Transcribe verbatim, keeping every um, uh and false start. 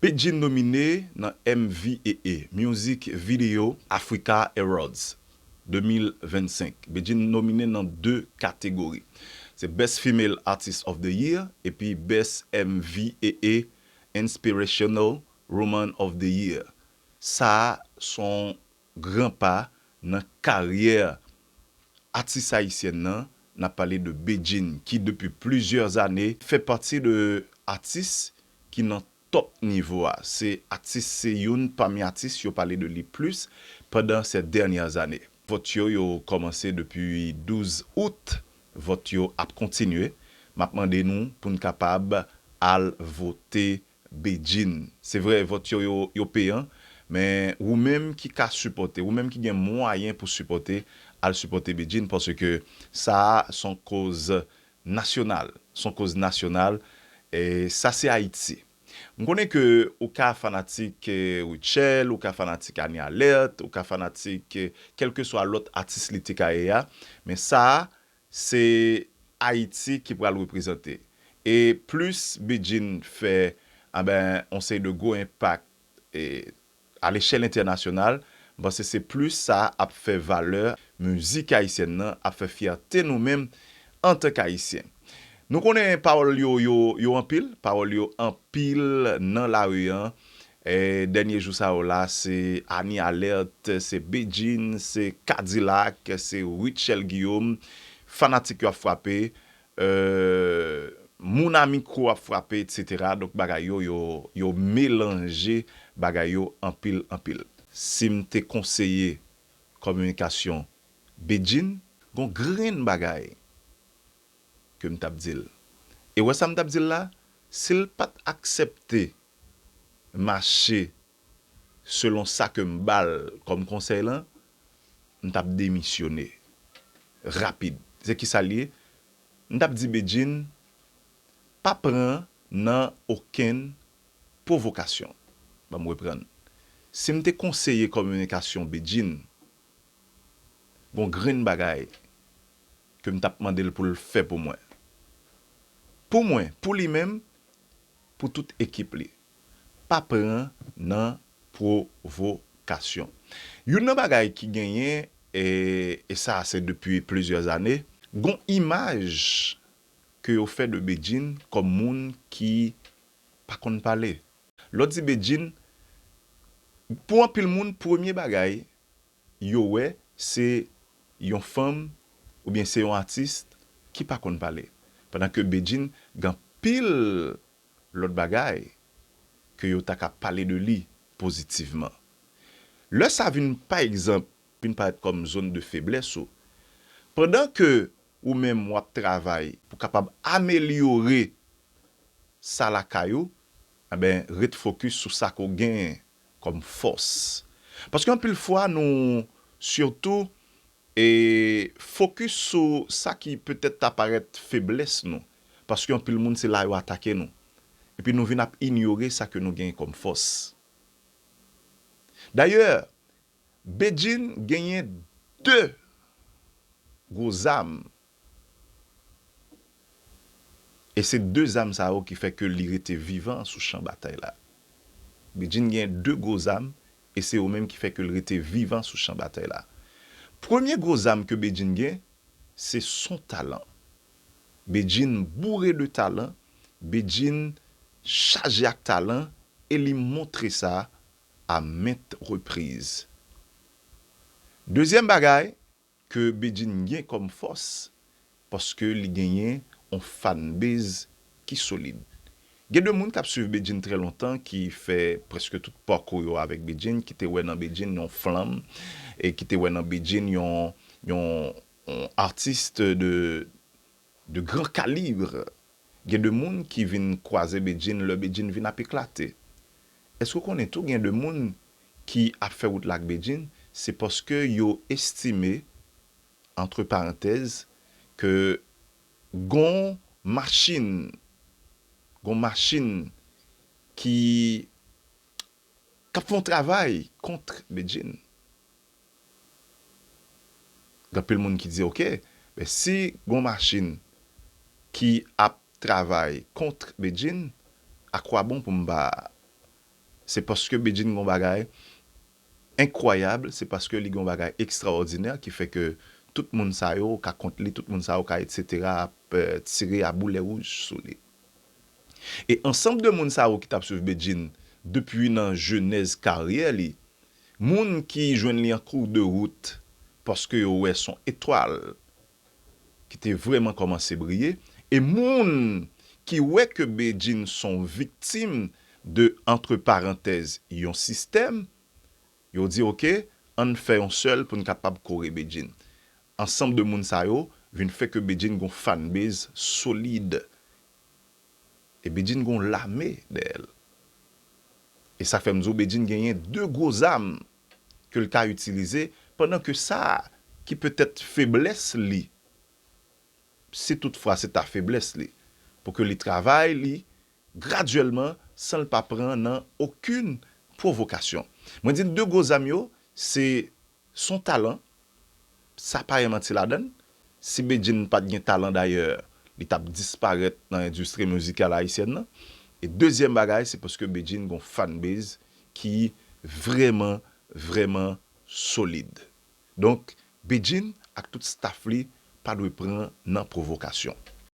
Bedjine nomine nan M V A A, Music Video Africa Awards de mil vennsenk. Bedjine nomine nan de kategori. Se Best Female Artist of the Year epi Best M V A A Inspirational Woman of the Year. Sa a se yon gran pa nan karyè atis ayisyèn nan, n ap pale de Bedjine, ki depi plizyè zane fè pati de atis ki nan top nivo a. Se atis, se youn pami atis yo pale de li plis pandan ces dernières années. Vòt yo, yo kòmanse depi douz out, vòt yo ap kontinye. M ap mande nou pou n kapab al vote Bedjine. Se vre, vòt yo, yo, yo peyan, men ou menm ki ka sipòte, ou menm ki gen mwayen pou sipòte, al sipòte Bedjine, paske sa a se yon koz nasyonal. Se yon koz nasyonal. E sa se Ayiti. M konnen ke ou ka fanatik, eh, Rutshelle, ou ka fanatik Annie Alerte, ou ka fanatik, eh, kèlkeswa lòt atis li te ka ye a, men sa a, se Ayiti ki pral reprezante. E plis Bedjine fè, anben, yon seri de gwo enpak, e, a lechèl entènasyonal, m panse se plis sa ap fè valè mizik ayisyèn nan, ap fè fyète nou menm antank Ayisyen. Nou konnen pawòl yo, yo, yo anpil, pawòl yo anpil nan lari an. E, dènye jou sa yo la, se Annie Alerte, se Bedjine, se K-Dilak, se Rutshelle Guillaume. Fanatik yo ap frape, euh, moun a mikwo ap frape, etsetera. Donk, bagay yo, yo, yo melanje bagay yo anpil, anpil. Si m te konseye kominikasyon Bedjine, gon grenn bagay ke m t ap di l. E wè sa m t ap di l la, si l pa t aksepte mache selon sa ke m ba l kòm konsèy lan, m t ap demisyone rapid. Se kisa l ye? M t ap di Bedjine, pa pran nan okenn pwovokasyon. Ban m reprann. Si m te konseye kominikasyon Bedjine, gon grenn bagay ke m t ap mande l pou l fè pou mwen. Pou mwen, pou li menm, pou tout ekip li. Pa pran nan pwovokasyon. Youn nan bagay ki genyen, e, e sa se depi plizyè zane, gon imaj ke yo fè de Bedjine kòm moun ki pa konn pale. Lè w di Bedjine, pou anpil moun, premye bagay yo wè, se yon fanm oubyen se yon atis ki pa konn pale. Pandan ke Bedjine gen anpil lòt bagay ke yo ta ka pale de li pozitivman. Lè sa vin, pa egzanp, vin parèt kòm zòn de feblès ou, pandan ke ou menm w ap travay pou kapab amelyore sa lakay ou, enben, ret fokis sou sa ke w genyen kòm fòs. Paske anpil fwa, nou sitou, e, fokis sou sa ki petèt ta parèt feblès nou. Paske anpil moun, se la yo atake nou. Epi nou vin ap inyore sa ke nou genyen kòm fòs. Dayè, Bedjine genyen de gwo zam. E se de zam sa yo ki fè ke li rete vivan sou chan batay la. Bedjine gen de gwo zam, e se yo menm ki fè ke l rete vivan sou chan batay la. Premye gwo zam ke Bedjine gen, se son talan. Bedjine boure de talan, Bedjine chaje ak talan, e li montre sa à maintes reprises. Dezyèm bagay ke Bedjine gen kòm fòs, paske li genyen yon fanbase ki solid. Gen de moun k ap swiv Bedjine trè lontan, ki fè prèske tout pakou yo avèk Bedjine, ki te wè nan Bedjine yon flanm, e ki te wè nan Bedjine yon, yon, yon atis de, de gran kalib. Gen de moun ki vin kwaze Bedjine lè Bedjine vin ap eklate. Èske w konnen tou gen de moun ki ap fè wout la ak Bedjine, se paske yo estime, antre parantèz, ke gon machin, gon machin ki, k ap fè yon travay kont Bedjine. Gen anpil moun ki di, oke, men si gon machin ki ap travay kont Bedjine, a kwa bon pou m pa Se paske Bedjine gon bagay enkwayab, se paske li gon bagay ekstraòdinè ki fè ke tout moun sa yo ka kont li, tout moun sa yo ka etsetera ap eh, tire a boulè wouj sou li. E ansanm de moun sa yo ki t ap swiv Bedjine depi nan jenèz karyè li, moun ki jwenn li an kou de wout paske yo wè s on etwal ki te vrèman kòmanse briye, e moun ki wè ke Bedjine s on viktim de, antre parantèz, yon sistèm, yo di, oke, ann fè yon sèl pou n kapab kore Bedjine. Ansanm de moun sa yo vin fè ke Bedjine gon fanbase solid. E Bedjine gon lame dèyè l. E sa fè m di w Bedjine genyen de gwo zam ke l ka itilize, pandan ke sa ki petèt feblès li, si toutfwa se ta feblès li, pou ke li travay li gradyèlman san l pa pran nan okenn pwovokasyon. Mwen di n de gwo zam yo, se s on talan, sa pa gen manti ladan l. Si Bedjine pa t gen talan dayè, li t ap disparèt nan endistri mizikal ayisyèn nan. E dezyèm bagay, se paske Bedjine gon fanbase ki vrèman, vrèman solid. Donk, Bedjine ak tout staff li pa dwe pran nan pwovokasyon.